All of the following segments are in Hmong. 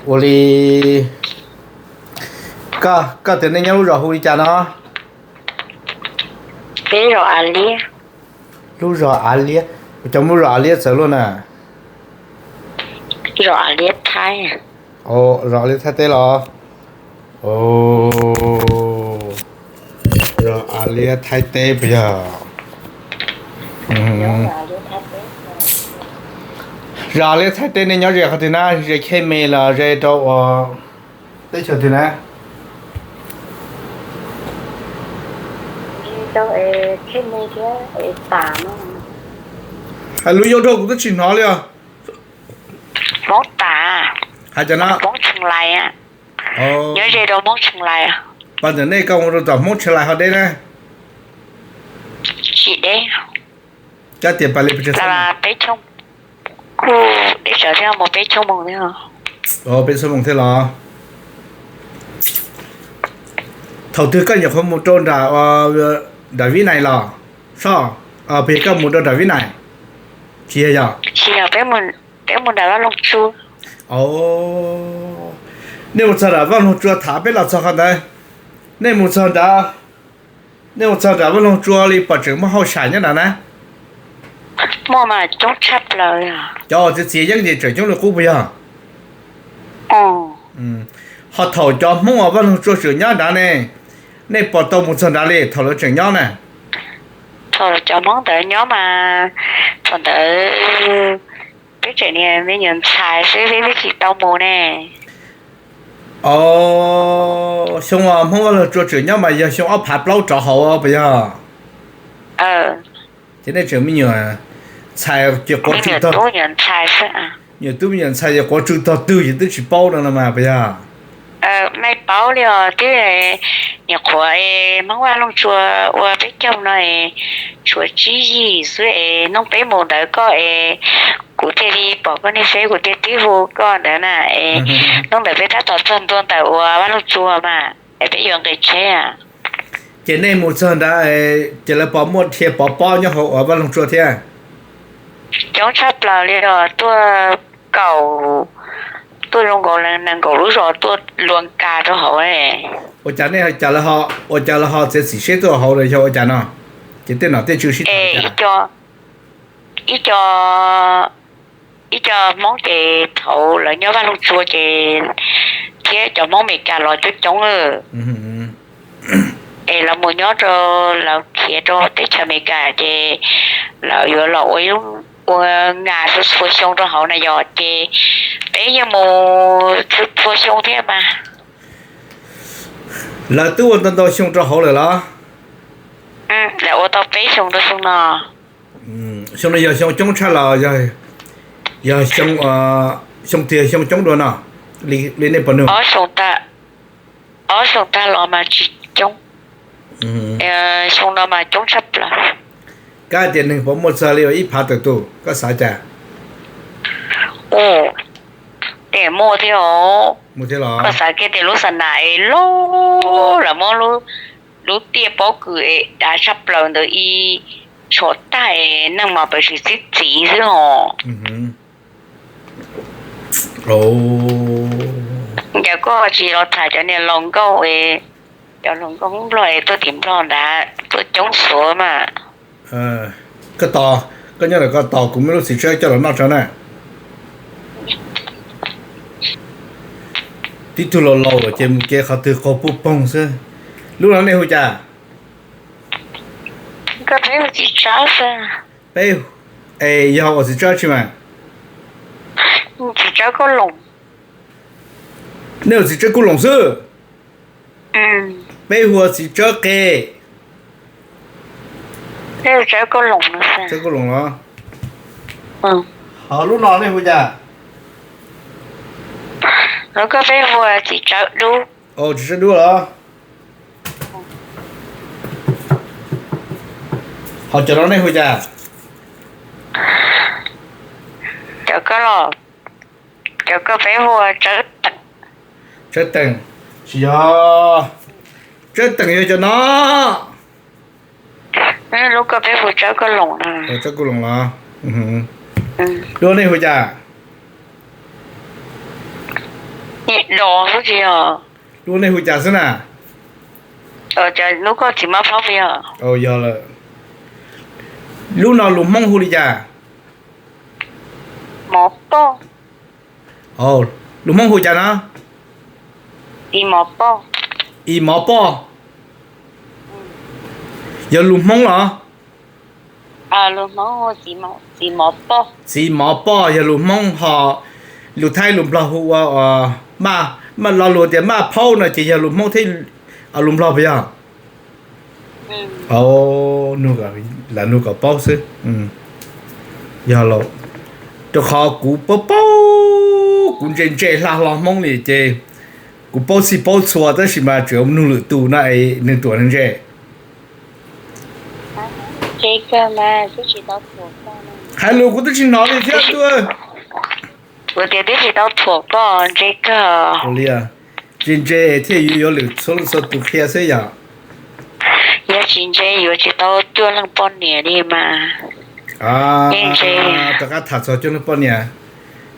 Ua li, koj, koj tias nej nyob lub zos hu li cas no? Peb zos Av Liab. Lub zos Av Liab, cov lub zos Av Liab txawv luaj na. Zos Av Liab Thaib. Zos Av Liab Thaib teb los? Zos Av Liab Thaib teb puas yog? Zos Av Liab Thaib teb nej nyob ze qhov twg na, ze Khej Me los ze rau ua teb chaws twg na? Hais lus yau dhau kuv twb tsis hnov li os. Hmoob Tas. Hais cas no? Hmoob Tsheej Lais. Nyob ze rau Hmoob Tsheej Lais. Pas ntawm nej koj mus rau tom Hmoob Tsheej Lais ho deb na? Tsis deb. Koj tias pas li peb caug, kuj deb tsawv thiab, mus peb caug moos thiab. Peb caug moos thiab los? Thaum twg koj nyuam qhuav mus rau nram, nram Vib Nais los? Soj, puas yog koj mus rau nram Vib Nais? Tsis yog yog? Tsis yog, peb mus nram Vaj Loog Tsua. Nej mus txog nram Vaj Loog Tsua tham peb los txog qhov ntawd. Nej mus txog nrad, nej mus txog nram Vaj Loog Tsua li pom tseem muaj hauj sam nyob nrad na? Muaj mas coob tshaj plaws. Cov txiav txiav yeeb ces tseem coob li qub puas yog? Ho thaum cov Hmoob uas Vaj Loog Tsua tseem nyob nrad ne, nej puas tau mus txog nrad li thaum lawv tseem nyob na? Thaum cov Hmoob ntawd nyob mas, thaum ntawd peb tseem niag me nyuam ntxhais xwb, peb twb tsis tau mus ne. Xyoo uas Hmoob Vaj Loog Tsua tseem nyob mas yog xyoo ob phav plaub rov hauv puas yog? Ces nej tseem me nyuam ntxhais ces quav tsw tog, me nyuam tub me nyuam ntxhais ces quav tsw tog twg ces twb tsis paub no no mas puas yog? Maj paub li os, twb nyuam qhuav Hmoob Vaj Loog Tsua ua peb caug no, tshuav tsib yig xwb es hnub peb mus ntawd koj es kuv thiaj li pom koj niag feb, kuv thiaj tib hu koj ntawd na. Hnub ntawd peb tab tom txog ntua ntawm uas Vaj Loog Tsua mas es peb yuav nqis tsheb. Ces nej mus txog nrad ces lawv puas muaj dhia pov pob nyob hauv uas Vaj Loog Tsua thiab? Coob tshaj plaws li os, tuaj kaum, tuaj zoo nkaus nees nkaum lub zos tuaj luas kas rau hauv. Ua cas nej, ua cas lawv ho txiav txim siab tuaj hauv los yog ua cas no? Ces tej nom tej tswv sib tham, ib co, ib co Hmoob ces thaum lawv nyob Vaj Loog Tsua ces thiab cov Hmoob Amelikas los coob coob es lawv mus nyob rau, lawv khiav rau teb chaws Amelikas ces lawv yuav los ua, ua nas txhua xyoo rau hauv na yog ces peb yeej mus txhua xyoo thiab mas. Lawv twb ua ntau ntau xyoo rau hauv lawm los? Lawv ua tau peb xyoo rau xyoo no. Xyoo no yog xyoo coob tshaj los yog xyoo, xyoo twg xyoo coob dua no li nej puas nug? Ob xyoo tag los mas tsis coob, xyoo no mas coob tshaj plaws. Koj hais tias neeg puas muaj txog li ib phav tawm tus, koj xav cas? Ua, tej muaj thiab os. Koj xav kiag tias lub xa nas es loj lawm, muab lub tiaj pob kws es dav tshaj plaws ntawd ib tsho tag es neeg mas pes tsis txib txiv xwb os. Cas koj tsis los tham cov niag hluas nkauj, cov hluas nkauj Hmoob Nplog es tuaj tim Nplog ntawd tuaj coob xwb mas. Koj tos, koj nyob ntawm koj tos kuv muab lub txiv tsawb coj los noj tso na. Tib tug laus laus ces mus kev qhov twg qaug puj poog xwb. Lub no nej hu cas? Peb, es yog ua txiv tsawb tsi mas? Nej ua txiv tsawb Kuj Loos xwb. Peb hu ua txiv tsawb qe. Tsawb Kuj Loos los? Ho lub no nej hu cas? Txiv tsawb Dub los? Ho cov no nej hu cas? Cov ko los, cov ko peb hu ua Tsawb Teem. Tsis yog, Tsawb Teem yog cov no. Lub ko peb hu Tsawb Kuj Loos. Tsawb Kuj Loos los? Dub nej hu cas? Niam dos xwb tsis yog? Lub nej hu cas xwb na? Lub koj txiv mab phaub puas yog? Yog lawm. Lub no lus Hmoob hu li cas? Mov poj. Lus Hmoob hu cas no? Mov poj. I mov poj. Yog lus Hmoob los? Txiv mov poj yog lus Hmoob, ho lus Thaib lus Nplog hu ua, maj, lo lus tias maj phaub no ces yog lus Hmoob thiab lus Nplog puas yog? Lam nug kom paub xwb. Yog lawm, rau qhov kuv paub paub, kuv ntse ntse hla hlo Hmoob li ces kuv paub txhij paub txhua tab sis mas tseem nug lwm tus no es nws tuam nws ntse. Hais lus kuv twb tsis hnov li thiab tuaj. Kuv tias twb tsis tau thuam koj, ntse kawg. Ntse ntse thiaj yuav yuav lwm txhua leej txhua tus qhia xwb yom. Yog tsis ntse yuav tsis tau cuaj leej poj niam li mas. Rov qab tham txog cuaj leej poj niam,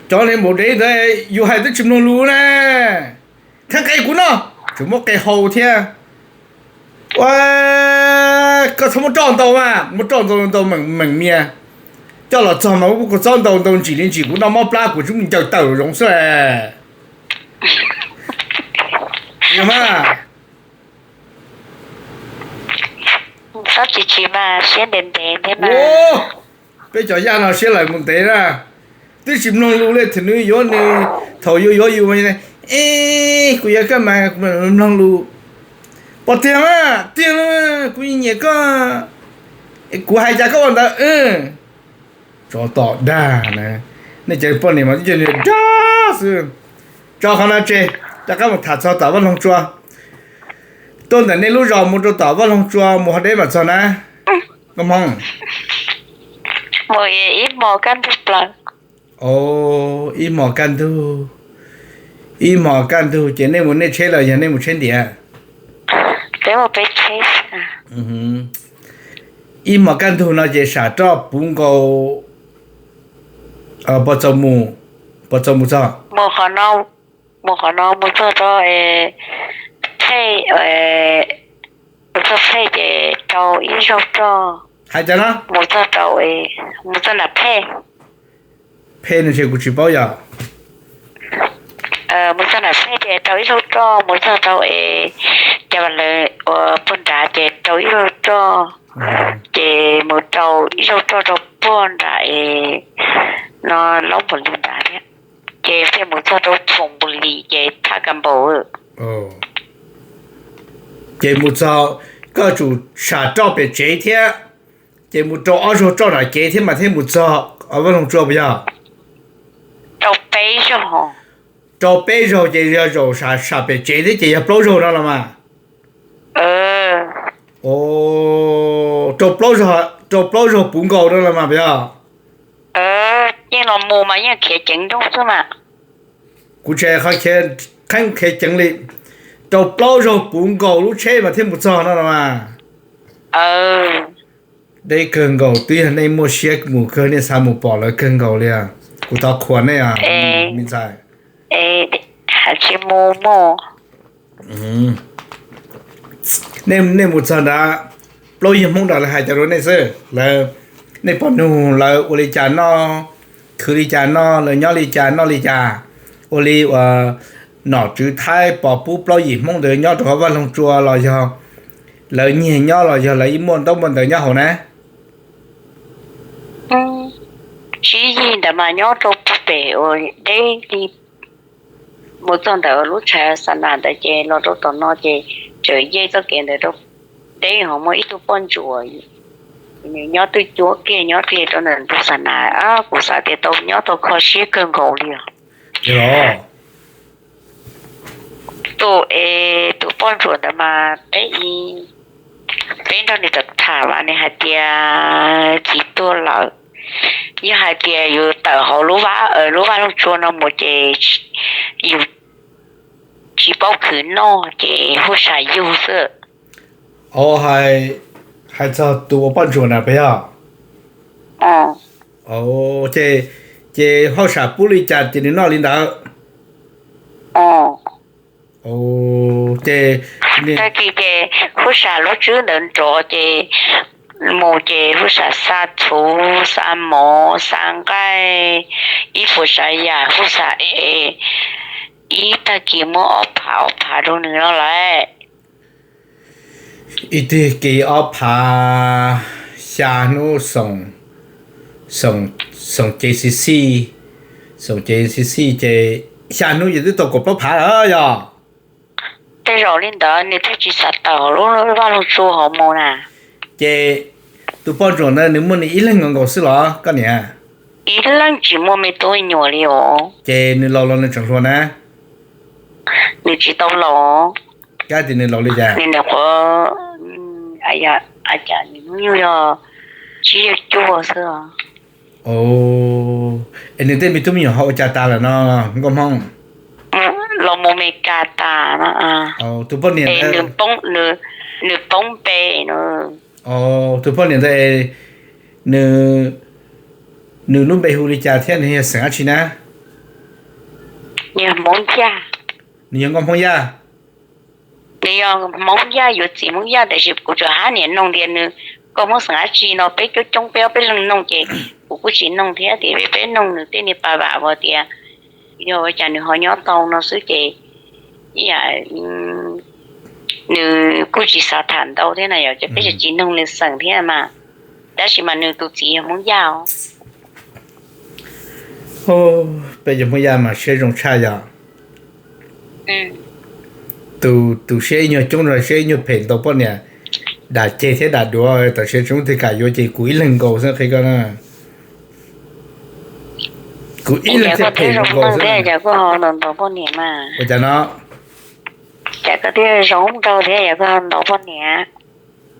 cov niag npaum dev ntawd yus hais twb tsis mloog lus na. Kheev qe kuv no, tseem muab qe hau thiab. Ua, koj txhob muab roj ntau mas, muab roj ntau ntau meem meem mias, coj los txog mas muab kua txob ntau ntau ntsim li ntsim kuv noj mob plab kuv tsis muaj ncaws tawm zoov xwb. Mas, txhob tsis tsis mas siab ntev ntev thiab mas. Peb cov yaj no siab lawm mus ntev na. Twb tsis mloog lus li, thaum nws yuav nws, thaum yuav yuav yus, e, kuv yuav koj mas mloog lus. Pom tiag mas tiag, kuv nyiam koj, kuv hais cas koj ua ntawd. Tsov tom dag na, nej cov poj niam mas twb cov niag dag xwb. Tso qhov no tseg, rov qab mus tham txog tom Vaj Loog Tsua. Tuaj ntawm nej lub zos mus rau tom Vaj Loog Tsua mus qhov deb mam txog na. Koj Hmoob, ib hmos kaj ntug plaws. Ib hmos kaj ntug, ib hmos kaj ntug ces nej mus nej tsheb los yog nej mus tsheb ntiav? Peb mus peb tsheb. Ib hmos kaj ntug no ces sam roj puv nkaus, puas txaus mus, puas txaus mus txog? Mus qhov no mus txog rau phej, mus txog phej ces rau ib zaug roj. Hais cas no? Mus txog rau, mus txog nram phej. Phej no ces kuv tsis paub yom. Mus txog nram phej ces rau ib zaug roj, mus txog rau es cas lawv ua puag nrad ces rau ib zaug roj, ces mus rau ib zaug roj rau puag nrad es no laub npus li nrad thiab, ces thiaj mus txog rau txhoos npus li ces thaj kas npaum. Ces mus txog, koj tsum sam roj pem tsev thiab, ces mus rau ob zaug roj nram kev thiab mas thiaj mus txog Vaj Loog Tsua puas yog? Rau peb zaug, rau peb zaug ces yog zaum sam pem tsev thiab ces yog plaub zaug no los mas. Rau plaub zaug, rau plaub zaug puv nkaus no los mas puas yog? Yeej los mus mas yeej khiav ceev nrooj xwb mas. Kuv tsis hais qhov khiav, qheeb khiav ceev li, rau plaub zaug puv nkaus lub tsheb mas thiaj mus txog no los mas. Deb kawg nkaus, twb yog nej muaj siab mus kawg, nej xav mus pom lawv kawg nkaus li. Kuv thov qhuas nej, me ntxhais. Tsis mus mus. Nej mus txog nrad, plaub yig Hmoob nrad lawv hais cov rau nej xwb, lawv, nej pom nug lawv ua li cas noj, khwv li cas noj, lawv nyob li cas noj li cas, ua li uas nom tswv Thaib pom pub plaub yig Hmoob ntawd nyob rau hauv Vaj Loog Tsua los yog lawv nyiag nyob los yog lawv ib muaj ntaub muaj ntawv nyob hauv na. Tsib yig ntawd mas nyob rau puag pem uas deb li, mus txog ntawm lub tshav xa nas ntawd ces los rau tom no ces tseem yej txoj kev ntawd rau deb ho muaj ib tug poj ntsuam, nws nyob twj cuab kiag nyob kiag rau ntawm ntug xa nas, kuv xav tias tau nyob tau kho siab kawg nkaus li os. Tus es tus poj ntsuam ntawd mas peb, peb nrog nws tham tham mas nws hais tias txiv tuag lawm. Yog hais tias yus tawm hauv lub vaj, lub Vaj Loog Tsua no mus ces yus tsis paub khwv noj ces hu sam yug xwb. Hais txog tus ua poj ntsuam na puas yog? Ces, ces hauj sam pub li cas ces nws noj li ntawd. Ces tag kis ces huj sam lub tswb ntawd nrov ces mus ces huj sam xa txhuv xa mov xa nqaij ib puas tsav yam huj sam es ib tag kis muab ob phav ob phav rau nws no lawm. Ib tag kis ob phav, xya hnub xoom, xoom ces xis xij, xoom ces xis xij ces xya hnub ces twb tau kaum plaub phav lawm yog? Tej zaum li ntawd nws thiaj tsis xav tawm lub vaj loog tsua hauv mus na. Ces tus poj ntsuam ntawd nws muaj nws ib leeg nkaus nkaus xwb los koj niam? Ib leeg tsis muaj me tub me nyuam li os. Ces nws laus los nws tseem hluas na? Nws tsis tau laus. Kab tias nws laus li cas? Nws qhuav, cas nws hnub nyoog yog tsib caug cuaj xwb. Es nws tej me tub me nyuam ho ua cas tas lawm no nkauj Hmoob? Los mus Meskas tas no. Tus poj niam, nws poob npe no. Tus poj niam ntawd, nws, nws lub npe hu li cas thiab nws yog xeem dab tsi na? Nws yog Hmoob Yaj. Nws yog Hmoob Yaj. Nws yog Hmoob Yaj, yuav txiv Hmoob Yaj, tiam sis kuv tsuas hab niam noog tias nws, koj Hmoob xeem dab tsi no, peb coob coob peb ob peb leeg noog ces kuv kuj tsis noog thiab tias peb noog nws tej niag pas vam uas tias yog ua cas nws ho nyob tau no xwb ces ib yam nws kuj tsis xav tham ntau thiab na yom, ces peb tsis noog nws xeem thiab mas. Tab sis mas nws tus txiv yog Hmoob Yaj os. Peb cov Hmoob Yaj mas siab zoo tshaj yom. Tus siab ib nyuag coob rau siab ib nyuag phem ntaus poj niam dam ceg thiab dam duav, tam sim tsis muaj twg kam yuav ces kuv ib leeg nkaus xwb qhia koj na. Kuv ib leeg thiaj phem zoo nkaus xwb. Ua cas no?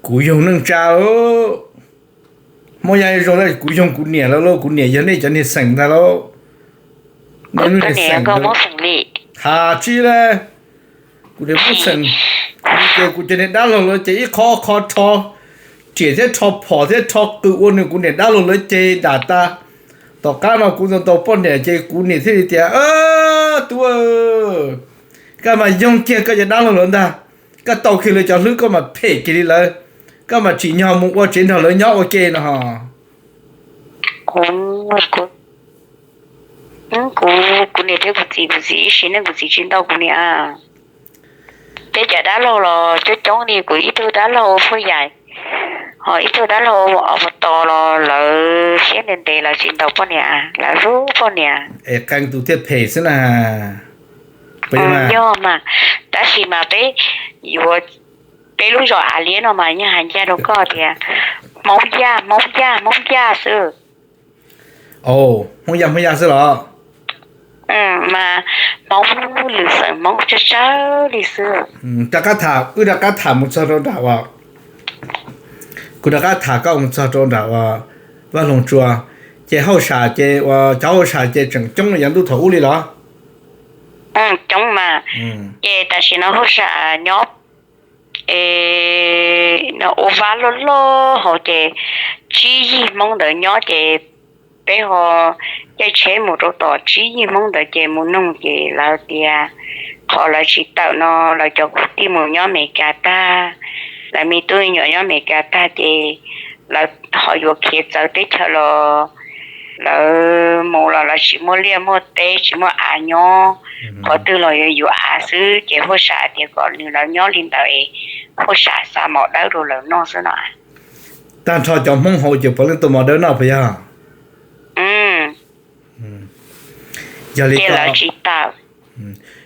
Kuv yoog neej tsa, Hmoob Yaj zoo, kuv yoog kuv niam lawm lauj, kuv niam yog nej cov niag xeem ntag lauj. Nej lub niag xeem, ha tsi le, kuv niam Hmoob xeem, kuv ces kuv cov niag dab laug lawv ces ib qho qho rho riam thiab rho phom thiab rho qws ua nws kuv niam dab laug lawv ces dam tas. Tom qab no kuv ntaus ntaus poj niam ces kuv niam thiaj li tias, tub, koj mas yoog kiag koj cov dab laug lawv ntag, koj tau kiag lawv cov hlwb koj mas phem kiag li lawv, koj mas tsim nyog mus ua tsev nrog lawv nyob ua ke no. Kuv, kuv niam thiab kuv txiv, kuv txiv ib sim neej kuv txiv tsis ntaus kuv niam. Peb cov dab laug los coob coob li, kuv ib tug dab laug Phuj Yaim, ho ib tug dab laug Ob Pov Tos los lawv siab ntev ntev lawv tsis ntaus poj niam, lawv hlub poj niam. Es qee tus thiaj phem xwb na. Yog mas, tab sis mas peb yuav, peb lub zos Av Liab no mas yeej hais ncaj rau koj tias Hmoob Yaj, Hmoob Yaj, Hmoob Yaj xwb. Hmoob Yaj, Hmoob Yaj xwb los? Mas Hmoob lwm xeem Hmoob tsawg tsawg li xwb. Rov qab tham, wb rov qab tham mus txog rau nram uas, kuv rov qab tham koj mus txog rau nram uas Vaj Loog Tsua, ces hauj sam ces uas cov hauj sam ces tseem coob li yav ntuj thaum ub li los? Coob mas, ces tam sim no hauj sam nyob ua vaj loj loj hauv ces tsib yig Hmoob ntawd nyob ces peb ho caij tsheb mus rau tom tsib yig Hmoob ntawd ces mus noog ces lawv tias qhov lawv tsis tawm no lawv cov kwv tij mus nyob Amelikas tag, lawv me tub me nyuam nyob Amelikas tag ces lawv ho yuav khiav txawv teb chaws los lawv mus los lawv tsis muaj liaj muaj teb tsis muaj av nyob, qhov twg los yuav yuav av xwb ces hauj sam tias kom nws lawv nyob li ntawd es hauj sam xa mov dawb rau lawv noj xwb no. Tag nrho cov Hmoob hauv ces puav leej tua mov dawb noj puas yog? Yog li ko,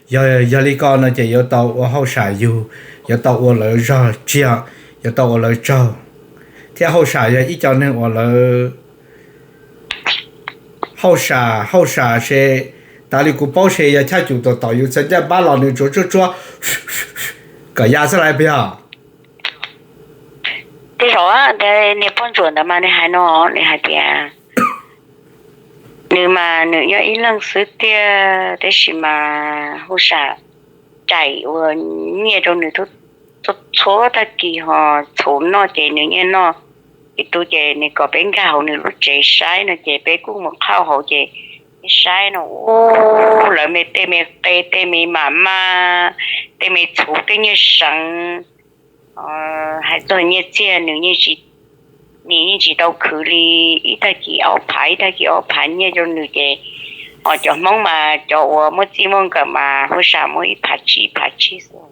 yog, yog li ko no ces yuav tau ua hauj sam yug, yuav tau ua lawv zog tsiag, yuav tau ua lawv tsaug, thiab hauj sam yog ib co neeg uas lawv, hauj sam, hauj sam se, tas li kuv paub se yog chaj cum tom tom yus txhais ncaj npab los nws tsuav tsuab tsuab kom ya xwb lawm puas yog? Tej zaum niag poj ntsuam ntawd mas nws hais no, nws hais tias nws mas nws nyob ib leeg xwb tiag, tab sis mas hauj sam cais ua nyiaj rau nws txhua tag kis ho txhuv noj ces nws nyiaj noj ib tug ces nws kom peb nkag hauv nws lub tsev saib no ces peb kuj mus qhauj hauv ces Saib no, ub, lawv me tej me qe, tej me mam maj, tej me txhuv, tej nyiaj seev, hais txog nyiaj txiag nws, nws yeej tsis tau khwv li. Ib tag kis ob phav, ib tag kis ob phav nyiaj rau nws ces, ho cov Hmoob mas cov uas muaj txij muaj nkawm mas huv sam muaj ib phav tsib, ib phav tsib xwb.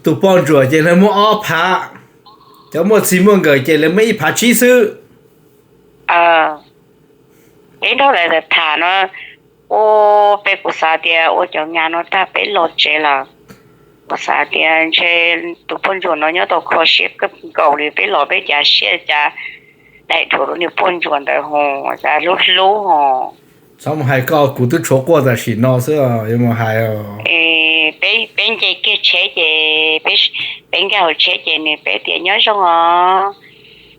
Tus poj ntsuam ces lawv muaj ob phav, cov muaj txij muaj nkawm ces lawv muaj ib phav tsib xwb. Peb nrog lawv tham no, ua peb, kuv xav tias ua cov nyab no tag peb los tsev lawm. Kuv xav tias ntshe tus poj ntsuam no nyob tau kho siab kawg nkaus li, peb los peb cav siab cav daim dhuav rau niag poj ntsuam ntawd ho, cas hlub hlub ho. Txhob mus hais koj, kuv twb tshuav quaj tam sim no xwb, yuav mus hais. Peb nce kiag tsheb ces, peb nkag hauv tsheb ces nws, peb tias nyob zoo os,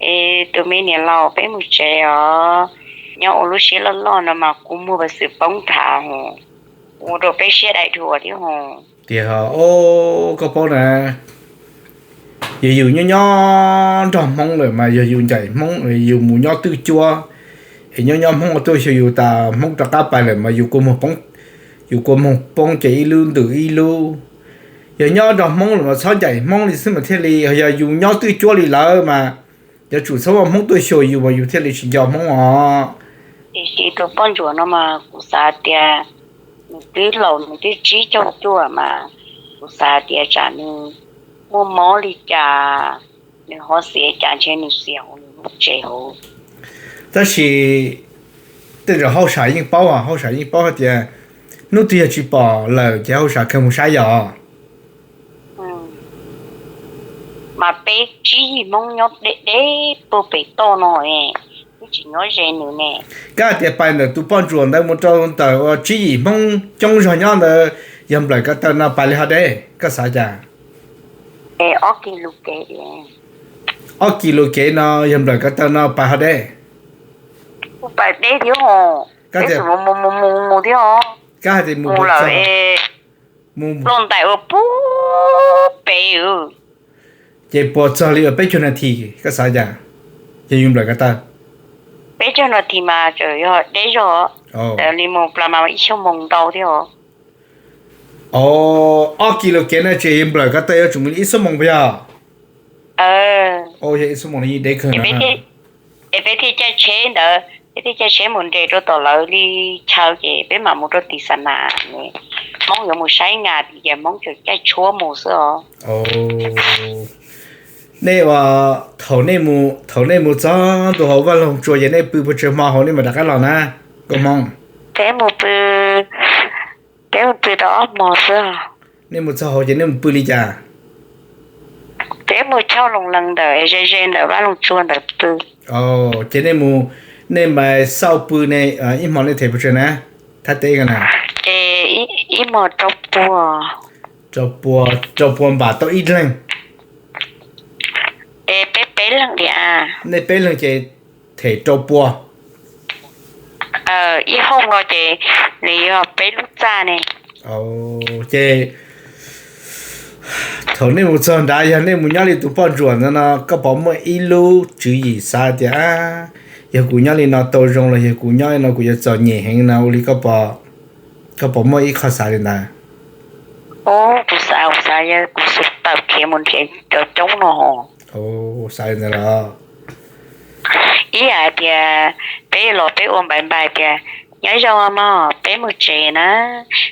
es tus me niam laus peb mus tsev os, nyob ua lub siab loj loj no mas kuv muag pas xwm poob thav ho, ua rau peb siab daim dhuav thiab ho. Tias, o, koj paub na, yog yus nyob nyob nrog Hmoob lawm mas yog yus ncaim Hmoob, yus mus nyob twj cuab, es nyob nyob Hmoob ua tuaj xyuas yus tas Hmoob rov qab pais lawm mas yus kua muag poob, yus kua muag poob ces ib lub ntws ib lub. Yog nyob nrog Hmoob lawm mas txhob ncaim Hmoob li xwb mas thiaj li, yog yus nyob twj cuab li lawm mas yuav tsum txhob muaj Hmoob tuaj xyuas yus mas yus thiaj li tsis nco Hmoob os. Tiam sis tus poj ntsuam no mas kuv xav tias nws twb laus, nws twb tsib caug cuaj mas, kuv xav tias tsam nws muaj mob li cas, nws ho xiav cas ntshe nws xiav hauv nws lub tsev hauv. Tab sis tej zaum hauj sam yeej paub, hauj sam yeej paub hais tias hnub twg yog tsis pom lawm ces hauj sam kawg mus saib yom. Mas peb tsib yig Hmoob nyob deb deb puag pem toj no, twb tsis nyob ze nws ne. Koj hais tias pais ntawm tus poj ntsuam ntawd mus rau ntawm uas tsib yim Hmoob coob zog nyob ntawd, yog nplawm ko taw no pais li ho deb, koj xav cas? Ob kis lus kev. Ob kis lus kev no yog nplawm ko taw no pais ho deb. Pais deb thiab ho. Koj hais tias mus mus mus mus thiab ho. Koj hais tias mus lawm, mus loj ntais ua puag pem. Ces puas txog li uas peb caug nas this, koj xav cas? Ces yus nplawm ko taw. Peb caug nas this mas tseem yog deb zog, li mus plas mas ib xuab moos ntau thiab os. Ob kis lus kev no ces yus nplawm ko taw yuav tsum mus li ib xuab moos puas yog? Yog ib xuab moos li deb kawg. Es peb thiaj caij tsheb ntawd, peb thiaj caij tsheb mus nres rau tom lawv li chaw ces peb mam mus rau tim Xa Nas, Hmoob yuav mus saib nas ces Hmoob tseem caij tshuab mus xwb os. Nej ua, thaum nej mus, thaum nej mus txog ntua hauv Vaj Loog Tsua ces nej pw puas tsawg hmo hauv nej mam rov qab los na, nkauj Hmoob? Peb mus pw, peb mus pw tau ob hmo xwb. Nej mus txog hauv ces nej mus pw li cas? Peb mus choj loos lees ntawm ze ze ntawm Vaj Loog Tsua ntawd pw. Ces nej mus, nej mas xauj pw ne, ib hmo nej them puas tsawg na? Thaj teb ko na. Ces ib hmo rau puas. Rau puas, rau puas npam tau ib leeg. Es peb peb leeg tiag. Nej peb leeg ces them rau pua. Ib hoob no ces nws yog peb lub txaj ne. Ces thaum nej mus txog nrad, yog nej mus nyob li tus poj ntsuam ntawd no, koj puas muaj ib lub tswv yim xav tias, yog kuv nyob li no tau zoo los yog kuv nyob li no kuv yuav txom nyem heev no, ua li koj puas muaj ib qho xav li ntawd? Kuv xav, kuv xav yog kuv xav tawm khiav mus nrhiav cov coob no. Xav li ntawd los? Ib yam tias peb los peb ua npais npais tias, nyob zoo mog, peb mus tsev na,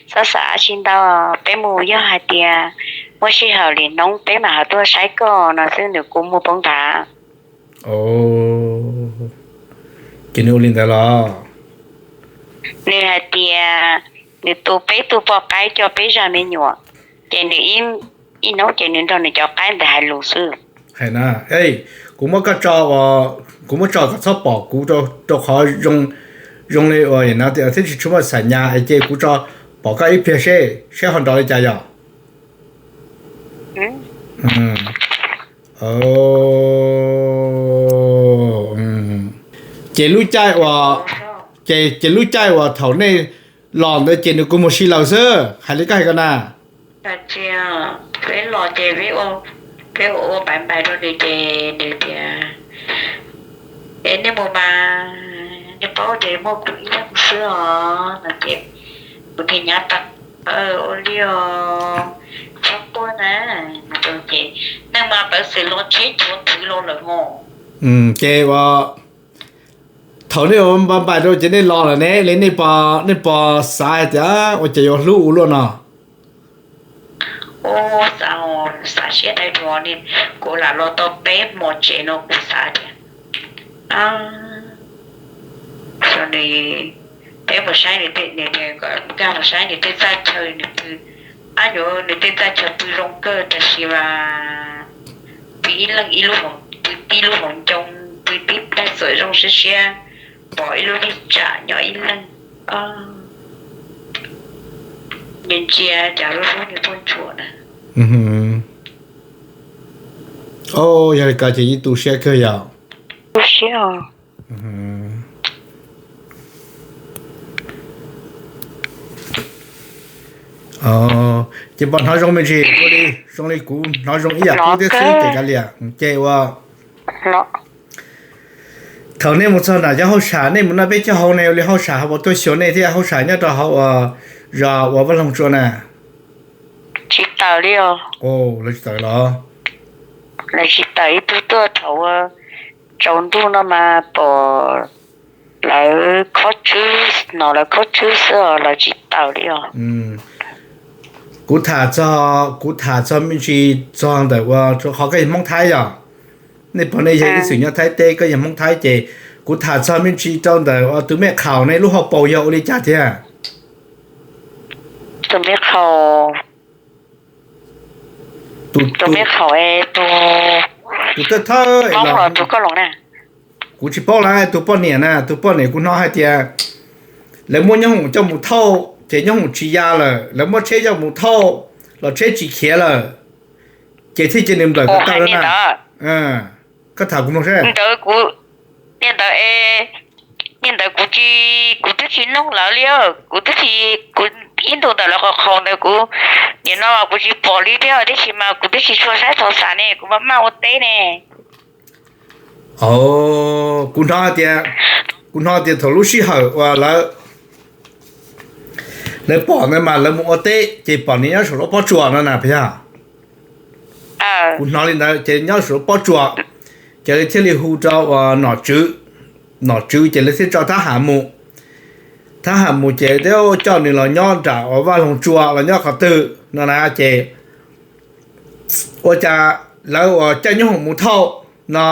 txhob xav dab tsi ntau, peb mus yog hais tias muaj sij hawm li hnub peb mam ho tuaj saib koj no xwb, nws kuj muag poob nthav. Ces nws ua li ntawd los? Nws hais tias nws tu peb tug poj qaib coj peb zaj me nyuam, ces nws ib hnub ces nws nrog nws cov qaib ntawd hais lus xwb. Hais na, kuv muab koj tso, kuv muab tso kom txhob pom kuv, rau qhov zoo li uas no thiab tsis tshua muaj xam nyas es ces kuv tso pom koj ib pliag seb, seb ho nrov li cas yom. Ces lub caij uas, ces, ces lub caij uas thaum nej los ntawd ces nws kuj mus si laws xwb, hais li koj hais ko na. Peb los ces peb ua, peb ua ua pais npais rau nws ces nws tias, es nej mus mas, nej paub ces muaj kuv ib leeg xwb os no ces kuv thiaj nyav tas, ua li os, txhob quaj na. Ces neeg mas peev xwm los tsheb tshuav thwv los lawm hos. Ces ua thaum nej ua npaj npaj rau ces nej los lawm ne, li nej pom, nej pom xav hais tias ua cas yuav hlub ua luaj no? Ua xav, xav siab dai dua li, kuv lam los tau peb hmo tsev no kuv xav tias, xyov nws, peb mus saib nws tej, nkag mus saib nws tej txaj chaw, nws pw, ab yuav nws tej txaj chaw pw zoo kawg tab sis mas pw ib leeg ib lub, pw tib lub hauv ncoo, pw tib plag txawm zoo siab siab, pom ib lub neej tsam nyob ib leeg. Nws ntsia cas lub hlub nws tuaj ntsuam na. Yog li ko ces yeej tu siab kawg yom. Tu siab. Ces pom hnov zoo me ntsis ua li, zoo li kuv hnov zoo ib yam qub thiab xwb ces kav liam. Ces ua thaum nej mus txog nram cov hauj sam, nej mus noj peb caug hauv ne, ua li hauj sam ho puas tuaj xyuas nej thiab? Hauj sam nyob rau hauv uas zos uas Vaj Loog Tsua na? Tsis tawm li os. Lawv tsis tawm los? Lawv tsis tawm, ib tug tuaj thaum ua tsaus ntuj no mas pom lawv khob tswb, hnov lawv khob tswb xwb os, lawv tsis tawm li os. Kuv tham txog, kuv tham txog me ntsis txog ntawm ua, qhov koj yog Hmoob Thaib yog, nej pog nej yawg ib txwm nyob Thaib teb, koj yog Hmoob Thaib ces kuv tham txog me ntsis rau ntawm tus me qhaum ne, lub hauv paus yog ua li cas thiab? Tus me qhaum, tus me qhaum, tus thawj thawj los, tus koj los na. Kuv tsis paub lawm, tus poj niam na, tus poj niam kuv hnov hais tias lawv muab nyob hoom coj mus thauj ces nyob hoom tsis ya lawm, lawv muab tsheb coj mus thauj los tsheb tsis khiav lawm, ces thiaj cia nws nplawm ko taw na. Koj tham kuv mloog seb. Ntawd kuv, niaj ntawd, niaj ntawd kuv tsis, kuv twb tsis noog lawv li, kuv twb tsis, kuv ib ntus ntawm lawv qhov qhaus ntawd kuv, nim no mas kuv tsis pom li thiab, tiam sis mas kuv twb tsis tshua saib txog xav ne, kuv maj maj ua teb ne. Kuv hnov tias, kuv hnov tias thaum lub sij hawm uas lawv, lawv pom ntawd mas lawv mus ua teb ces pom nws nyob saum lub pob tsuas no na puas yog? Kuv hnov li ntawd ces nyob saum lub pob tsuas, ces lawv thiaj li hu rau uas nom tswv, nom tswv ces lawv thiaj tso thab ham mus. Thab ham mus ces thiaj coj nws los nyob nram uas Vaj Loog Tsua los nyob qhov twg no na ces ua cas lawv uas coj nyob hoom mus thauj no,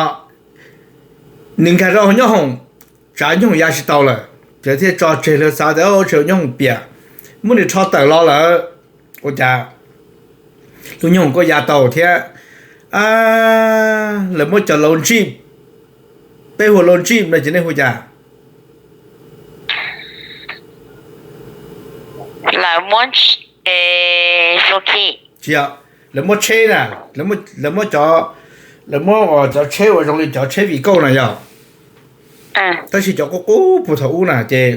nws nkag rau nyob hoom, tsav nyob hoom ya tsis tau lawm, ces thiaj tso tseg, lawv xav tias tseem nyob hoom piam, muab nws rho tawm los lawm, ua cas lub nyob hoom kuj ya tau thiab. Lawv muab cov laus ntsij, peb hu laus ntsij no ces nej hu cas? Tsis yog, lawv muab tsheb na, lawv muab cov, lawv muab cov tsheb uas zoo li cov tsheb vim kauj na yog, tab sis cov qub qub puag thaum ub na ces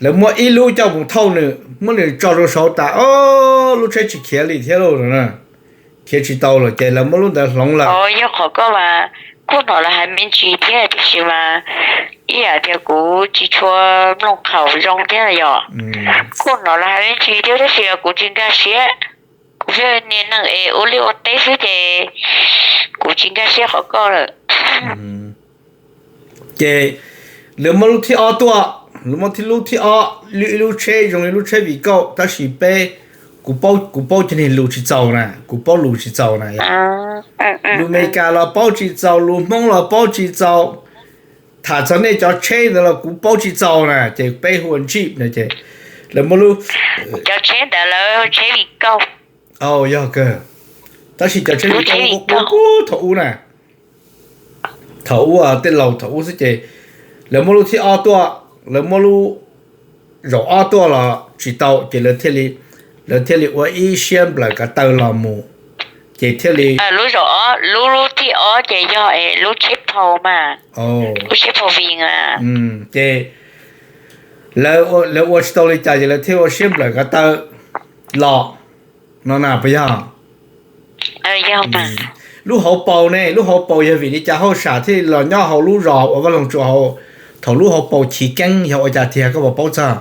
lawv muab ib lub coj mus thauj nws, muab nws tso rau saud tas, o, lub tsheb tsis khiav li thiab lauj, khiav tsis tau lawm ces lawv muab lub ntawd hloov lawm. Yog qhov koj mas kuj hnov lawv hais me ntsis thiab, tiam sis mas ib yam tias kuv tsis tshua mloog qhaum zoo thiab yom. Kuj hnov lawv hais me ntsis thiab, tab sis kuv tsis nkag siab. Kuv yog niag neeg es ua liaj ua teb xwb ces kuv tsis nkag siab qhov koj lawm. Ces lawv muab lub thib ob tuaj, lawv muab lub thib ob, ib lub tsheb zoo li lub tsheb vim kauj, tab sis peb, kuv paub, kuv paub cov niag lus tsis txaus na, kuv paub lus tsis txaus na. Lus Meskas los paub tsis txaus, lus Hmoob los paub tsis txaus. Tham txog nej cov tsheb ntawd los kuv paub tsis txaus na, ces peb hu ua ntsij no ces lawv muab lub, cov tsheb ntawd lawv tsheb vim kauj. Yog kawg, tab sis cov tsheb vim kauj thaum ub na, thaum ub tej laus thaum ub xwb ces lawv muab lub thib ob tuaj, lawv muab lub zaum ob tuaj los tsis tau ces lawv thiaj li, lawv thiaj li ua ib siab nplawm ko taw los mus, ces thiaj li, lub zaum ob, lub, lub thib ob ces yog lub tsheb phau mas, lub tsheb phau vim a. Ces lawv ua tsis tau li cas ces lawv thiaj ua siab nplawm ko taw los no na puas yog? Lub hauv paus ne, lub hauv paus yog vim li cas hauj sam thiaj los nyob hauv lub zos uas Vaj Loog Tsua hauv, Thaum lub hauv paus chiv keeb yog ua cas tiag koj puas paub txog?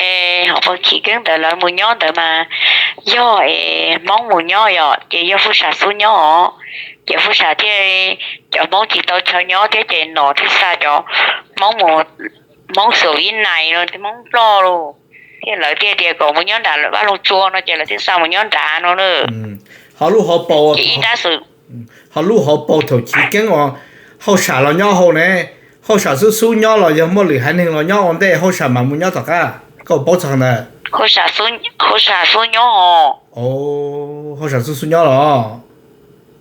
Es hauv paus chiv keeb ntawd lawv mus nyob ntawd mas yog es Hmoob mus nyob yom, ces yog Huj Sam xub nyob os. Ces Huj Sam thiaj, cov Hmoob tsis tau chaw nyob thiab ces nom thiaj xa cov Hmoob mus, Hmoob Xus Vib Nais no, Hmoob Nplog los, thiab lawv thiaj tias kom mus nyob nram Vaj Loog Tsua no ces lawv thiaj xa mus nyob nrad no na. Ho lub hauv paus, ces ib rab xwm ho lub hauv paus thaum chiv keeb uas Hauj Sam los nyob hauv ne, Hauj Sam xub xub nyob los yog muaj lwm haiv neeg los nyob ua ntej Hauj Sam mam mus nyob tom qab, koj paub txog ntawd? Hauj Sam xub nyob os. Hauj Sam xub xub nyob los?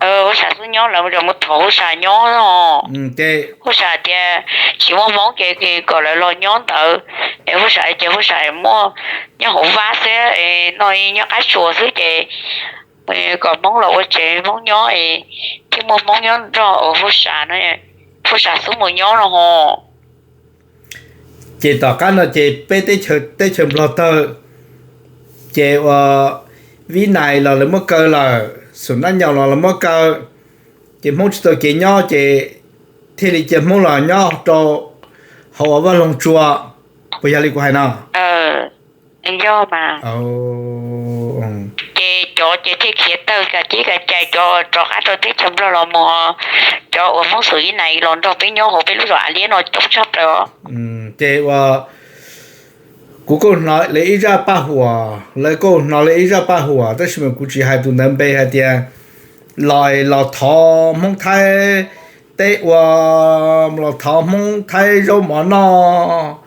Hauj Sam xub nyob, lawv mus thov Hauj Sam nyob os. Ces Hauj Sam tias tsis muaj Hmoob ces kom lawv los nyob ntawd. Es Hauj Sam ces Hauj Sam muaj nyob hauv Vab xwb, no nyob qab tsuas xwb ces kom Hmoob los ua tsev Hmoob nyob, thiaj muaj Hmoob nyob nrog Hauj Sam no, Hauj Sam xub mus nyob no ho. Ces tom qab no ces peb teb chaws Nplog tawg, ces ua Vib Nais los lawv muab kaw lawm, Xus Nab Nyaus los lawv muab kaw, ces Hmoob tsis tau kev nyob ces thiaj li cia Hmoob los nyob rau hauv uas Vaj Loog Tsua, puas yog li kuv hais no? Yog mas. Ces cov ces thiaj khiav tawg kav cib kav cais, cov rov qab rau teb chaws Nplog los mus, cov uas Hmoob Xus Vib Nais los nrog peb nyob hauv peb lub zos Av Liab no coob tshaj plaws. Ces ua kuv kuj hnov lawv ib zaj paj huam, lawv kuj hnov lawv ib zaj paj huam, tab sis mas kuv tsis hais tus ntawd npe hais tias los, los thov Hmoob Thaib teb ua, los thov Hmoob Thaib zaub mov noj.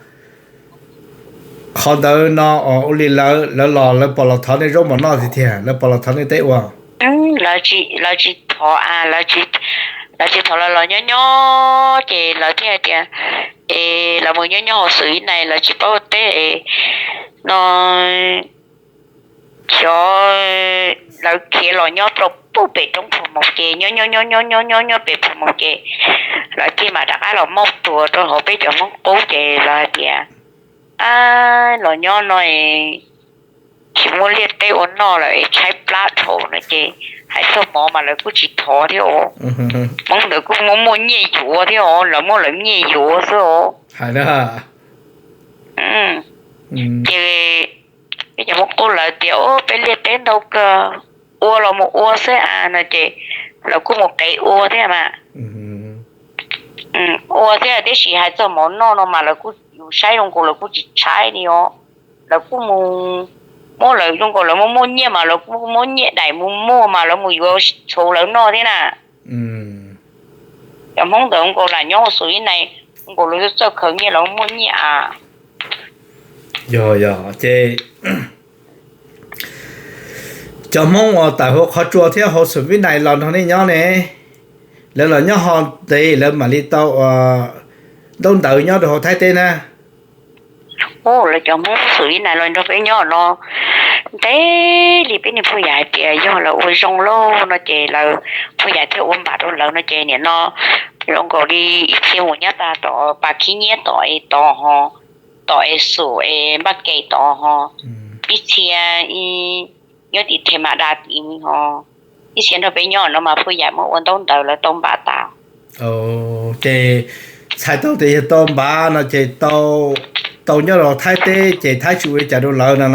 Qhov ntawd no ua li lawv, lawv los lawv pom los thov nej zaub mov noj tiag tiag, lawv pom los thov nej teb ua? Lawv tsis thov, lawv tsis thov, lawv los nyob nyob ces lawv thiaj tias, es lawv mus nyob nyob hauv Xus Vib Nais lawv tsis paub teb no, xyov lawv khiav los nyob rau pem roob Pham Moos ces nyob nyob nyob nyob nyob nyob pem Pham Moos ces lawv thiaj mam rov qab los muab tua rau hauv peb cov Hmoob qub ces lawv hais tias, ab, los nyob no tsis muaj liaj teb ua noj lawm es tshaib plab dhau no ces hais txog mov mas lawv kuj tsis thov thiab os. Hmoob ntawd kuj muaj muaj nyiaj yuav thiab os, lawv muaj lawv nyiaj yuav xwb os. Ces peb cov Hmoob qub lawv tias, peb liaj teb ntau kawg, ua los mus ua xwb a no ces lawv kuj mus qev ua thiab mas. Ua thiab tiam sis hais txog mov noj no mas lawv kuj, yus saib zoo nkaus lawv kuj tsis tshaib li os. Lawv kuj mus, muab lawv zoo nkaus lawv muaj muaj nyiaj mas lawv kuj muab nyiaj daim mus muag mas lawv mus yuav txhuv lawv noj thiab na. Cov Hmoob ntawd zoo nkaus lam nyob Xus Vib Nais, zoo nkaus lawv txawj khaws nyiaj lawv muaj nyiaj a. Yog yog ces cov Hmoob uas tawm hauv qhov tsua thiab hauv Xus Vib Nais los nrog nej nyob ne, lawv los nyob ho ntev lawv mam li tau ua ntaub ntawv nyob rau hauv Thaib teb na. Lawv cov Hmoob Xus Vib Nais los nrog peb nyob no ntev li, peb niag phuj yam hais tias yog lawv ua zoo lauj no ces lawv phuj yam thiaj ua npam rau lawv no ces nim no zoo nkaus li ib txhia mus nyob tag tom Pas Khib Nyiab tom es tod ho, tom es Xus es Npaj Kev tod ho, ib txhia nyob tim Them Mas Das tim ho, ib txhia nrog peb nyob no mas phuj yam muab ua ntaub ntawv lawv tau npam tas. Ces txhais tau tias yog tau npam no ces tau nyob rau Thaib teb ces Thaib tsis ua li cas rau lawv no,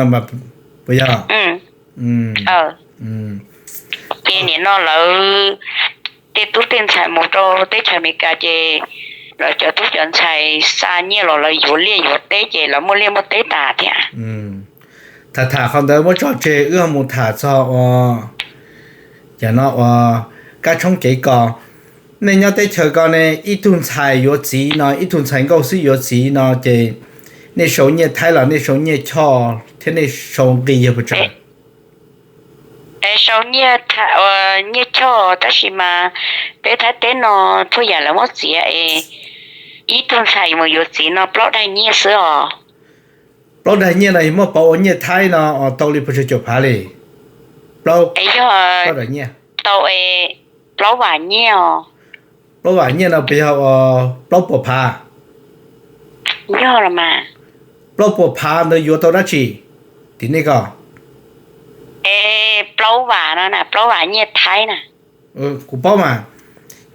puas yog? Ces nim no lawv tej tub tej ntxhais mus rau teb chaws Amelikas ces lawv cov tub cov ntxhais xa nyiaj los lawv yuav liaj yuav teb ces lawv muaj liaj muaj teb tas thiab. Tham tham qhov ntawd muab tso tseg, wb ho mus tham txog ua, cov no ua kab tshoob kev kos. Nej nyob teb chaws ko ne ib tug ntxhais yuav txiv no, ib tug ntxhais nkauj xwb yuav txiv no ces nej sau nyiaj Thaib los nej sau nyiaj Choj thiab nej sau nqi yog puas tsawg? Es sau nyiaj, nyiaj Choj tab sis mas peb Thaib teb no phuj yam lawv muab txiav es ib tug ntxhais mus yuav txiv no plaub daig nyiaj xwb os. Plaub daig nyiaj no yog muab pauv ua nyiaj Thaib no tau li puas tsawg caum phav li? Plaub, yog, plaub daig nyiaj tau plaub vam nyiaj os. Plaub vam nyiaj no puas yog plaub puas phav? Yog los mas. Plaub puas phav ntawd yuav tau dab tsi tim nej ko? Es plaub vam no na, plaub vam nyiaj Thaib na. Kuv paub mas,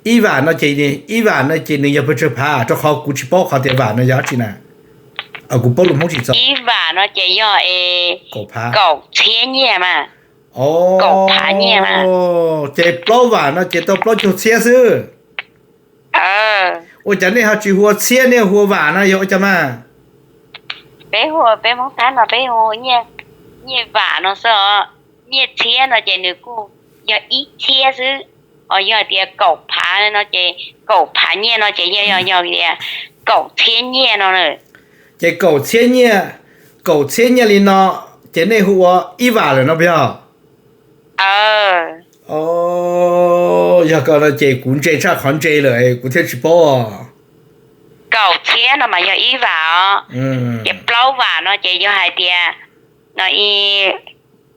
Ib vam no ces, ib vam no ces nws yog pes tsawg phav? Rau qhov kuv tsis paub qhov tias vam no yog dab tsi na. Kuv paub lus Hmoob tsis txaus. Ib vam no ces yog kaum phav, kaum txhiab nyiaj mas. Kaum phav nyiaj mas. Ces plaub vam no ces tau plaub caug txhiab xwb. Ua cas nej ho tsis hu ua txhiab, nej hu ua vam no yog ua cas mas? Peb hu, peb Hmoob Thab no peb hu nyiaj vam no xwb os. Nyiaj txhiab no ces nws kuj yog ib txhiab xwb. Ho yog tias kaum phav no ces, kaum phav nyiaj no ces yog, yog tias kaum txhiab nyiaj no na. Ces kaum txhiab nyiaj, kaum txhiab nyiaj li no ces nej hu ua ib vam lawm no puas yog? Yog ko no ces kuv ntse tshaj qhov ntse lawm kuv thiaj tsis paub. Kaum txhiab no mas yog ib vam os. Ces plaub vam no ces yog hais tias no,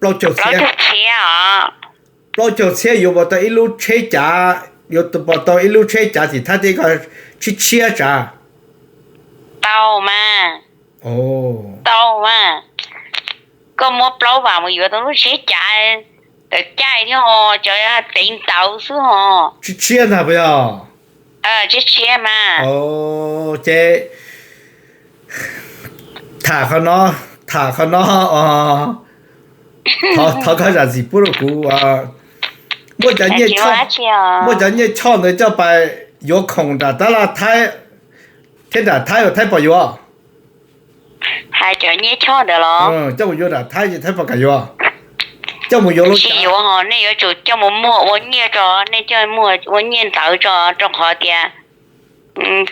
plaub caug txhiab os. Plaub caug txhiab yuav puas tau ib lub tsheb cav, yuav puas tau ib lub tsheb cav tim Thaib teb ko tshiab tshiab tsav? Tau mas. Tau mas. Koj muab plaub vam mus yuav tau lub tsheb cav tawm caij thiab ho, cov tev ntawv xwb ho. Tshiab tshiab ntag puas yog? Tshiab tshiab mas. Ces tham qhov no, tham qhov no, thov koj zam txim pub rau kuv. Muaj cov nyiaj, muaj cov nyiaj choj ntawd coj pais yuav khoom nram tab laj Thaib thiab nram Thaib uas Thaib pom yuav. Hais cov nyiaj choj ntawd los? Coj mus yuav nram Thaib ces Thaib pom kam yuav. Coj mus yuav lub, tsis yuav ho, nej yuav tsum coj mus muag ua nyiaj tso, nej coj mus ua nyiaj ntawv tso, rau qhov tias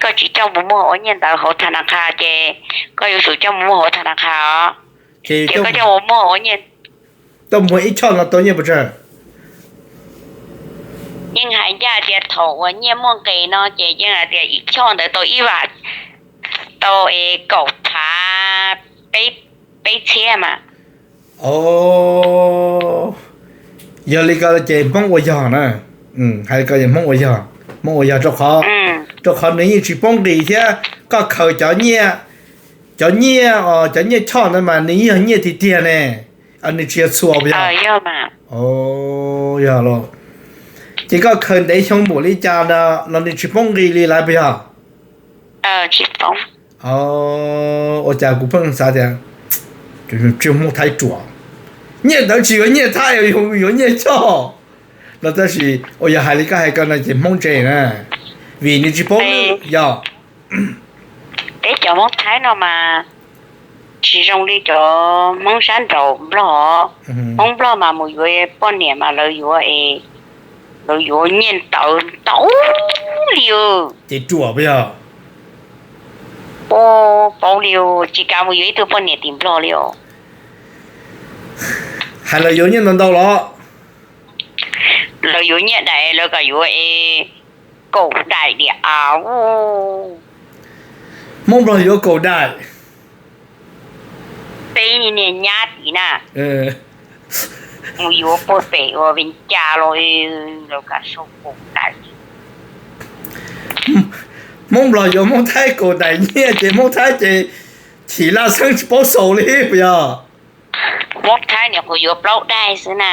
koj tsis coj mus muag ua nyiaj ntawv hauv tha na kha ces koj yuav tsum coj mus muag hauv tha na kha os. Ces koj coj mus muag ua nyiaj, coj muag ib choj no tau nyiaj puas tsawg? Yeej hais ncaj tias thaum uas nyiaj muaj nqis no ces yeej hais tias ib choj ntawd tau ib vam, tau kaum phav peb txhiab mas. Yog li ko ces Hmoob ua yog na. Hais li ko Hmoob ua yog, Hmoob ua yog rau qhov, rau qhov nws yeej tsis poob nqis thiab. Koj khaws cov nyiaj, cov nyiaj, cov nyiaj choj ntawd mas nws yeej yog nyiaj tiag tiag ne, nws tsis yog txhua puas yog? Yog los, ces koj khaws ntev xyoo npaum li cas los nws tsis poob nqis li lawm puas yog? Ua cas kuv pheej xav tias, tsis, Hmoob Thaib ruam, nyiaj ntawd tsis yuav nyiaj Thaib, yuav nyiaj choj no. Tab sis uas yog hais li koj hais ko no ces Hmoob ntse na, vim nws tsis paub lwm yog. Peb cov Hmoob Thaib no mas tsis zoo li cov Hmoob sab nraud Nplog. Hmoob Nplog mas mus yuav poj niam mas lawv yuav, lawv yuav nyiaj ntawv ntau li. Ces ruam puas yog? Ua, paub li, tsis kav mus yuav ib tug poj niam tim Nplog li os. Hais lawv yuav nyiaj ntau ntau los? Lawv yuav nyiaj daim, lawv kom yuav kaum daim diam av. Hmoob Nplog yuav kaum daim. Peb niag nyab tim na, mus yuav puag pem ua Vias Cas los, lawv kam sau kaum daim. Hmoob Nplog yuav Hmoob Thaib kaum daim nyiaj ces Hmoob Thaib ces chim laj xeeb tsis paub xaus li puas yog? Hmoob Thaib niam qhuav yuav plaub daim xwb na.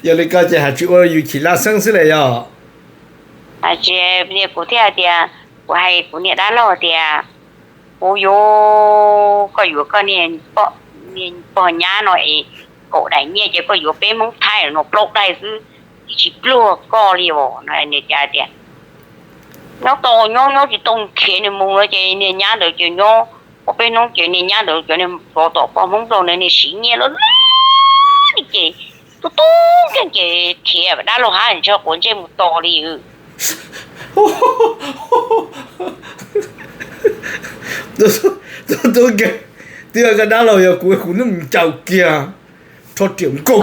Yog li ko ces hais tsis ua yus chim laj xeeb xwb li yog. Hais tsis, kuv thiaj hais tias, kuv hais kuv niam dab laug tias, kuv yuav, koj yuav koj niag pog nyab no es kaum daim nyiaj ces koj yuav peb Hmoob Thaib no plaub daim xwb, tsis pluag koj li os no. Nws cas tias nyob tau nyob, nyob tsis tau khiav nws mus no ces niag nyab ntawd ces nyob ua peb hnub ces niag nyab ntawd cov niag tsov tom pog Hmoob Nplog ntawd niag siv nyiaj loj loj li ces tub tub nkeeg ces khiav dab laug hab ntsha quav ntsej mus tos li. Tub tub nkeeg, twb yog koj dab laug yog kuv, kuv hnub mus ncaws kiag, rho riam nkaug